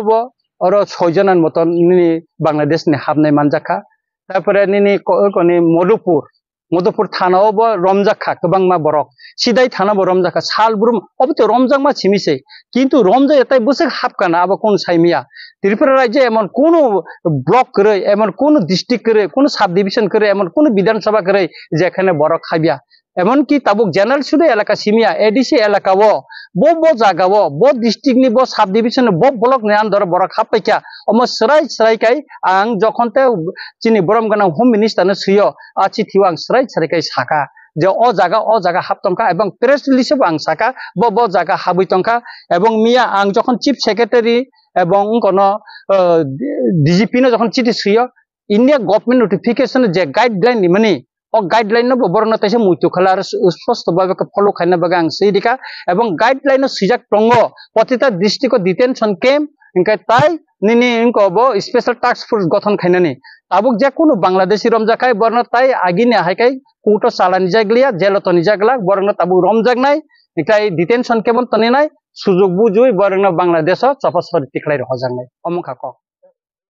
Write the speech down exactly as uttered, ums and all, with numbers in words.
bo oro soi jona ni moto nini Bangladesh ni hapnai manjakha. Tarpore nini ko-, koni Madhupur, Madhupur thana o bo romjakha kwbangma borok. Sidai thana bo romjakha. Salbrum obo to romjakma simi se. Kintu romjak etai bwswk hapkana abo kunu saimiya. Tripura rajyo emon kunu block kwrwi, emon kunu district kwrwi, kunu subdivision kwrwi, emon kunu Bidhan Sabha kwrwi jekhane borok habya. Emonki tabuk general sudu elaka simiya, A D C elaka o, bo, bo jaga o, bo district ni, bo subdivision ni, bo block ni under o borok happaikha. Omo srai srai kai ang jokhon te chini borom gana Home Minister no swiyo, a chithi o ang srai srai kai saka je o jaga, o jaga hap tongkha ebong press release o bo ang saka, bo, bo jaga habwi tongkha. Ebong miya ang jokhon Chief Secretary ebong wngkono, uh, D G P no jokhon chithi swiyo, India government notification je guideline ni mani, o guideline no bo borok no taisa muitu khala aro su-, sposto bhabe khe follow khaina bagwi ang swi rikha, ebong guideline no swijak tongo, protita district o detention camp, hingkhe tai nini wngko bo special task force gothon khainani. Tabuk je kunu Bangladeshi romjak khai borok no tai agini hai khai court o chalani jak liya, jail o toni jak glak, borok no tabuk romjak nai, hingkhe detention camp o toni nai, sujuk bujui borok no Bangladesh o chopasori tikhlai rw hojaknai. Omo kha kok.